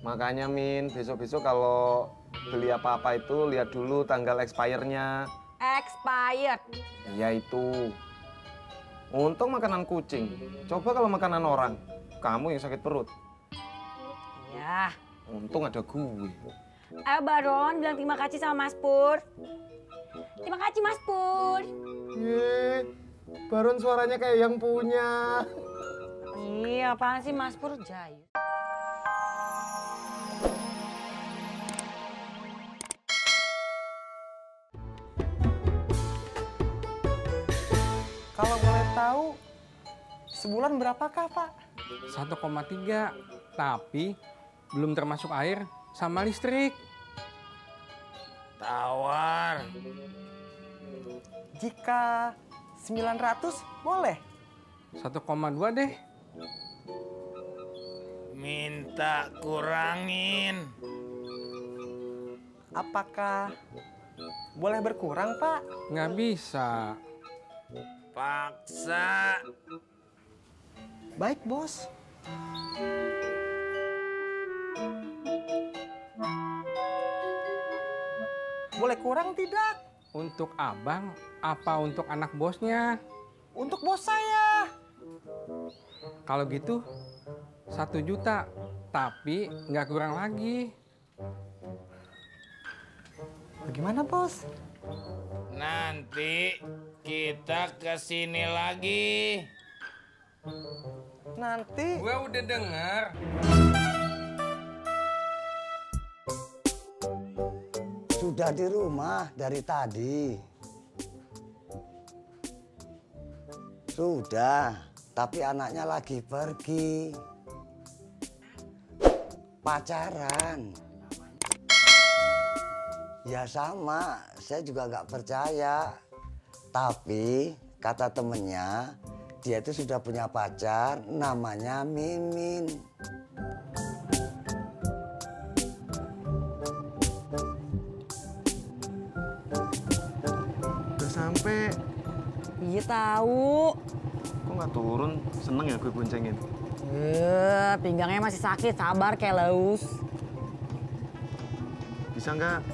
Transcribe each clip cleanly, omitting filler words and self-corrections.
Makanya Min, besok-besok kalau beli apa-apa itu lihat dulu tanggal expire-nya. Expired. Iya itu. Untung makanan kucing. Coba kalau makanan orang, kamu yang sakit perut. Ya. Untung ada gue. Ayo Baron, bilang terima kasih sama Mas Pur. Terima kasih Mas Pur. Ye, Baron suaranya kayak yang punya. Iya, apaan sih Mas Pur? Jayu. Kalau boleh tahu, sebulan berapakah, Pak? 1,3, tapi belum termasuk air sama listrik. Tawar. Jika 900, boleh? 1,2 deh. Minta kurangin. Apakah boleh berkurang, Pak? Nggak bisa. Paksa. Baik, Bos. Boleh kurang tidak? Untuk abang, apa untuk anak bosnya? Untuk bos saya. Kalau gitu, 1 juta. Tapi nggak kurang lagi. Bagaimana, Bos? Nanti kita kesini lagi. Nanti. Gue udah denger. Sudah di rumah dari tadi. Sudah, tapi anaknya lagi pergi. Pacaran. Ya sama, saya juga nggak percaya. Tapi kata temennya, dia itu sudah punya pacar, namanya Mimin. Udah sampai. Iya tahu. Kok nggak turun? Seneng ya gue boncengin. Pinggangnya masih sakit, sabar Keleus. Bisa nggak?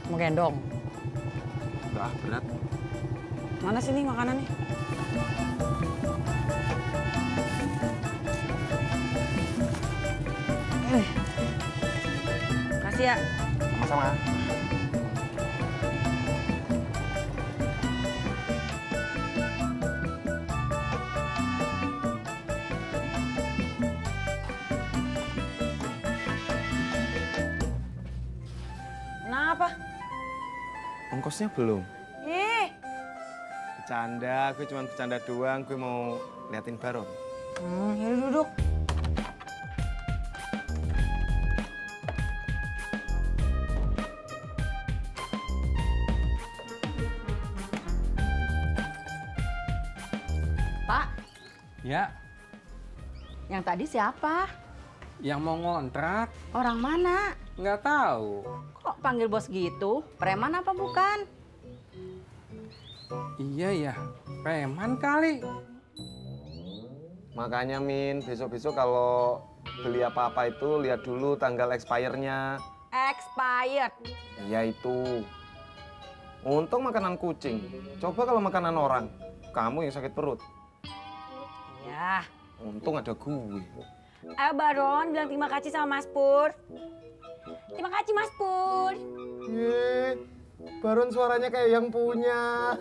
Mau gendong? Nggak berat. Mana sih nih makanannya? Kasih ya. Sama-sama. Kenapa? Ongkosnya belum. Ih. Bercanda, gue cuma bercanda doang. Gue mau liatin Baron. Yaudah duduk. Pak, Ya, yang tadi siapa? yang mau ngontrak Orang mana? nggak tahu. Kok panggil bos gitu? Preman apa bukan? Iya ya, preman kali. Makanya Min, besok-besok kalau beli apa-apa itu lihat dulu tanggal expire-nya. Expired. Iya itu. Untung makanan kucing. Coba kalau makanan orang, kamu yang sakit perut. Ya. Untung ada gue. Ayo Baron, bilang terima kasih sama Mas Pur. Terima kasih Mas Pur. Ye, Baron suaranya kayak yang punya.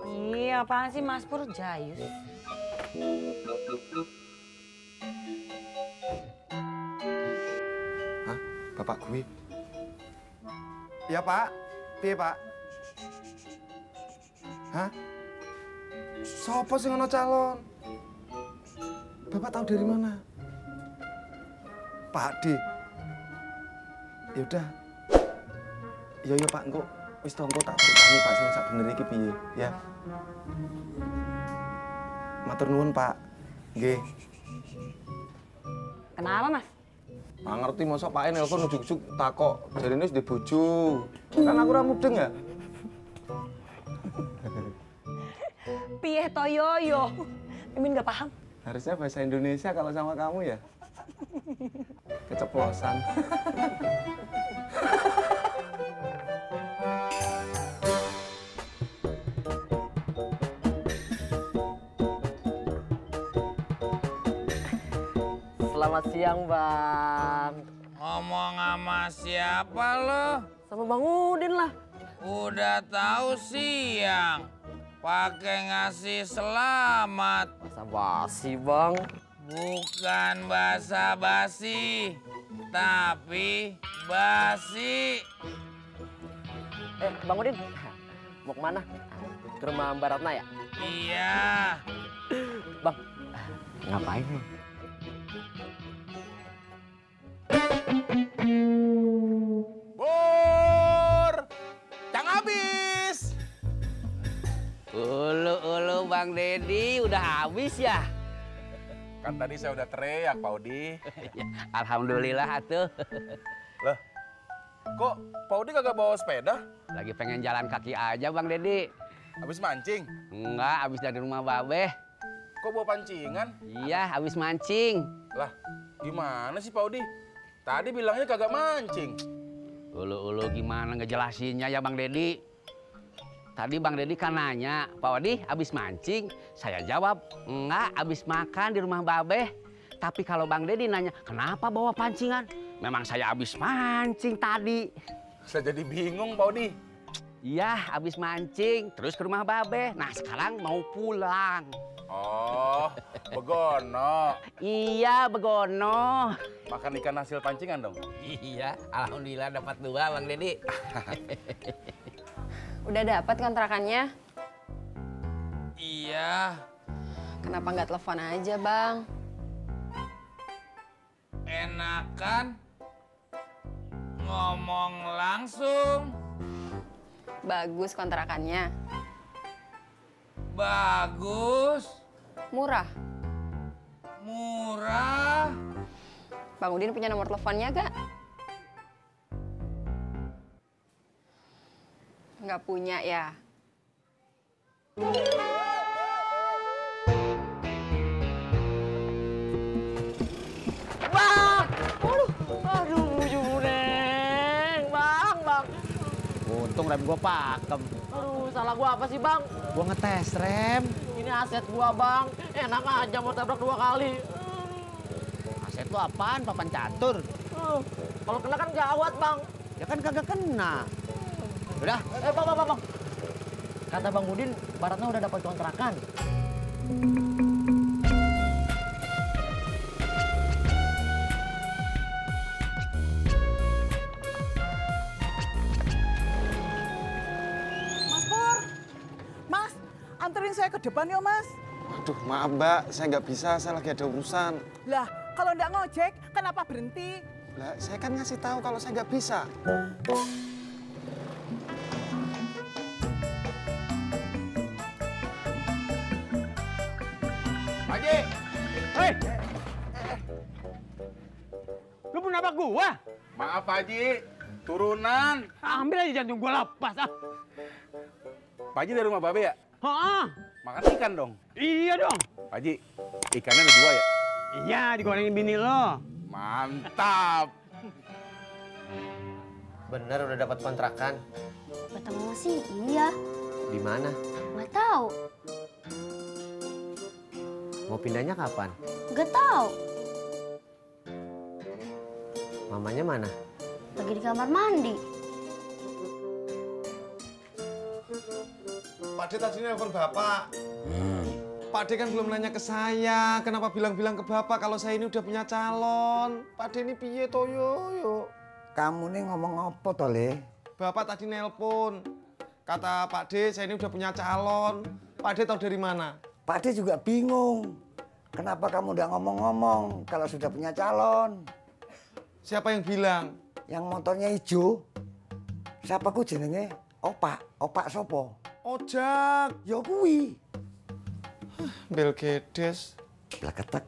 Iya, apaan sih Mas Pur? Jayus. Hah? Bapak gue? Iya Pak. Piye Pak? Hah? Sopo sing ono calon? Bapak tahu dari mana? Pak D. Ya udah. Iya iya Pak, engko wis to engko tak ceritani Pak sing sak bener iki piye, ya. Matur nuwun Pak. Nggih. Kenapa Mas? Nggak ngerti masa Pak nelpon ujuk-ujuk takok jarine wis ndek bojo. Kan aku ora mudeng ya. Piye to yoyo? Mimin nggak paham. Harusnya bahasa Indonesia kalau sama kamu ya. Keceplosan. Selamat siang, Bang. Ngomong sama siapa lo? Sama Bang Udin lah. Udah tahu siang. Pakai ngasih selamat. Masa basi, Bang. Bukan basa-basi, tapi basi. Bang Udin, mau kemana? Ke rumah Mbak Ratna ya? Iya. Bang, ngapain lu? Bur! Cang habis! Ulu Bang Dedi udah habis ya? Kan tadi saya udah teriak, Pak Odi. Alhamdulillah atuh. Lah, kok Pak Odi kagak bawa sepeda? Lagi pengen jalan kaki aja Bang Dedi. Habis mancing? Enggak, habis dari rumah Babeh. Kok bawa pancingan? Iya, habis mancing. Lah, gimana sih Pak Odi? Tadi bilangnya kagak mancing. Ulu gimana ngejelasinnya ya Bang Dedi? Tadi Bang Dedi kan nanya, Pak Odi habis mancing? Saya jawab, enggak, habis makan di rumah Babeh. Tapi kalau Bang Dedi nanya, kenapa bawa pancingan? Memang saya habis mancing tadi. Saya jadi bingung Pak Odi. Iya, habis mancing, terus ke rumah Babeh. Nah, sekarang mau pulang. Oh, begono. Iya, begono. Makan ikan hasil pancingan dong? Iya, alhamdulillah dapat 2 Bang Dedi. Udah dapat kontrakannya? Iya. Kenapa nggak telepon aja, Bang? Enakan ngomong langsung. Bagus kontrakannya. Bagus. Murah. Murah. Bang Udin punya nomor teleponnya gak? Nggak punya ya? Bang! Aduh, Jureng. Bang. Untung rem gua pakem. Aduh, salah gua apa sih, Bang? Gua ngetes rem. Ini aset gua, Bang. Enak aja mau tabrak 2 kali. Aset lu apaan, papan catur? Kalau kena kan gawat, Bang. Ya kan kagak kena. Udah, Bang. Kata Bang Udin, Baratna udah dapat kontrakan. Mas Pur, Mas, anterin saya ke depan yuk, Mas. Aduh, maaf Mbak, saya nggak bisa, saya lagi ada urusan. Lah, kalau nggak ngojek, kenapa berhenti? Lah, saya kan ngasih tahu kalau saya nggak bisa. Pak Haji! Hei! Lu mau nabrak gua? Maaf Pak Haji, turunan. Ambil aja jantung gua lepas ah. Pak Haji dari rumah Babe ya? Heeh. Makan ikan dong. Iya dong. Pak Haji, ikannya ada 2 ya? Iya, digorengin bini lo. Mantap. Bener udah dapat kontrakan. Ketemu sih iya. Di mana? Nggak tahu. Mau pindahnya kapan? Nggak tahu. Mamanya mana? Lagi di kamar mandi. Pak De tadi nelfon Bapak. Pak De kan belum nanya ke saya. Kenapa bilang-bilang ke Bapak kalau saya ini udah punya calon? Pak De ini piye toyo yo? Kamu nih ngomong apa toh, Le? Bapak tadi nelpon. Kata Pak De, saya ini udah punya calon. Pak De tahu dari mana? Pak De juga bingung. Kenapa kamu udah ngomong-ngomong kalau sudah punya calon? Siapa yang bilang? Yang motornya hijau. Siapa ku jenenge? Opak sopo? Ojak. Ya kuwi. Bel gedes. Blaketek.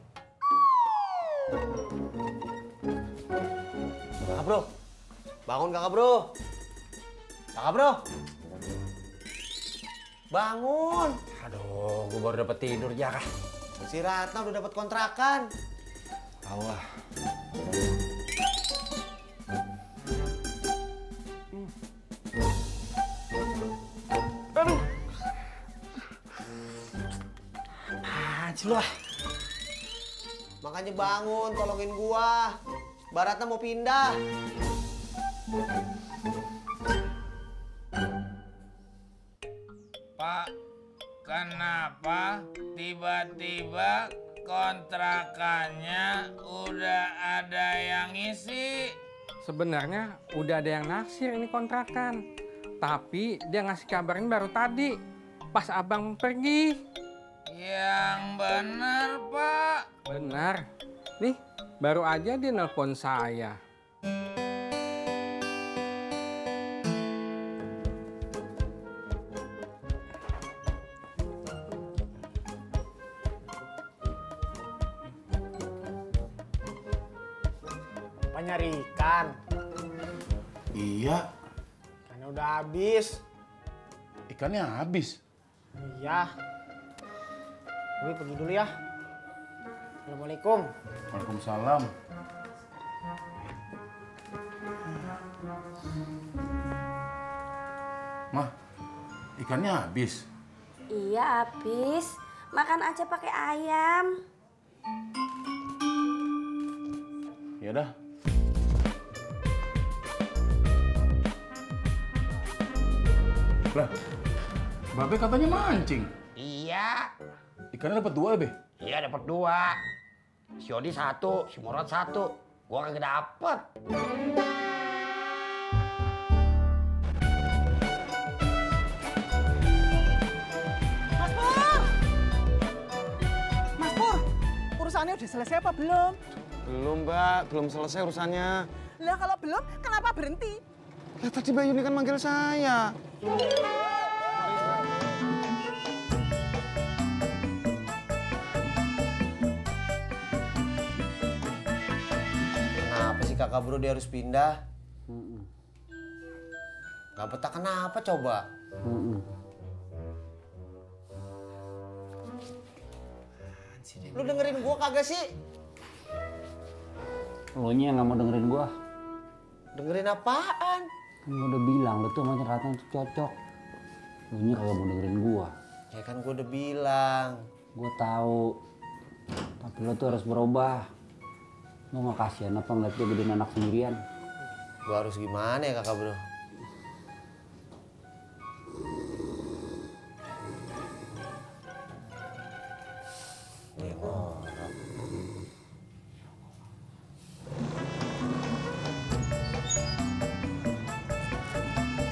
Kakak bro, bangun kakak bro. Kakak bro. Bangun. Aduh, gue baru dapat tidur ya kah. Si Ratna udah dapat kontrakan. Allah. sih lu? Makanya bangun, tolongin gua. Baratna mau pindah. Pak, kenapa tiba-tiba kontrakannya udah ada yang ngisi? Sebenarnya udah ada yang naksir ini kontrakan. Tapi dia ngasih kabarin baru tadi. Pas abang pergi. Yang benar, Pak. Benar. Nih, baru aja dia nelpon saya. Apa nyari ikan? Iya. Ikannya udah habis. Ikannya habis? Iya. Gue pergi dulu ya. Assalamualaikum. Waalaikumsalam. Mah, ikannya habis? Iya habis. Makan aja pakai ayam. Ya udah. Lah, Babe katanya mancing. Iya. Ikannya dapat 2 ya, Be? Iya dapat 2. Si Odi 1, si Murad 1. Gua kagak dapet. Mas Pur! Mas Pur, urusannya udah selesai apa belum? Belum, Mbak. Belum selesai urusannya. Lah kalau belum, kenapa berhenti? Lah tadi Mbak Yuni kan manggil saya. Kenapa sih kakak bro dia harus pindah? Gak betah kenapa coba? Lu dengerin gua kagak sih? Lo nya nggak mau dengerin gua. Dengerin apaan? Kan gua udah bilang lo tuh sama Ratna tuh cocok. Lo nya kagak mau dengerin gua. Ya kan gua udah bilang. Gua tahu. Tapi lo tuh harus berubah. Lo nggak kasihan apa ngeliat dia gedein anak sendirian? Gua harus gimana ya kakak bro?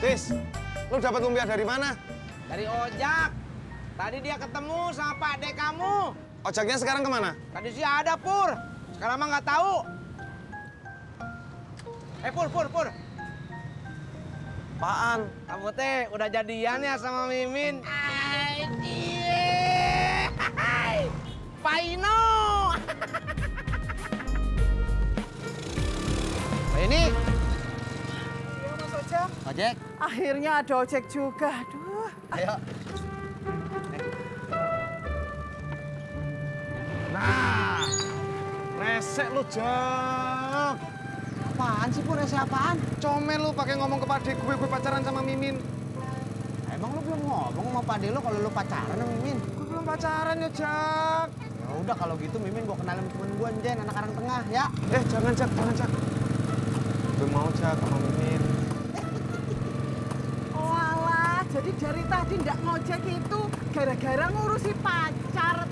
Tis, lu dapat lumpia dari mana? Dari ojak. Tadi dia ketemu sama Pak Dek kamu. Ojaknya sekarang kemana? Tadi sih ada, Pur. Sekarang mah nggak tahu. Pur. Apaan? Kamu teh udah jadian ya sama Mimin? Pak Ino. Pak ini. Iya Mas Ojek. Ojek. Akhirnya ada ojek juga. Aduh. Ayo. Nah, resek lu Jak. Apaan sih Pur, rese apaan? Comel lu pakai ngomong ke Pak Dek gue pacaran sama Mimin. Emang lu belum ngomong sama Pak Dek lu kalau lu pacaran sama Mimin? Gue belum pacaran ya Jak. Ya udah kalau gitu Mimin gua kenalin temen gua Jen, anak Karang Tengah ya. Jangan Jak. Gue mau Jak sama Mimin. Oh alah, jadi dari tadi nggak ngojek itu gara-gara ngurusi pacar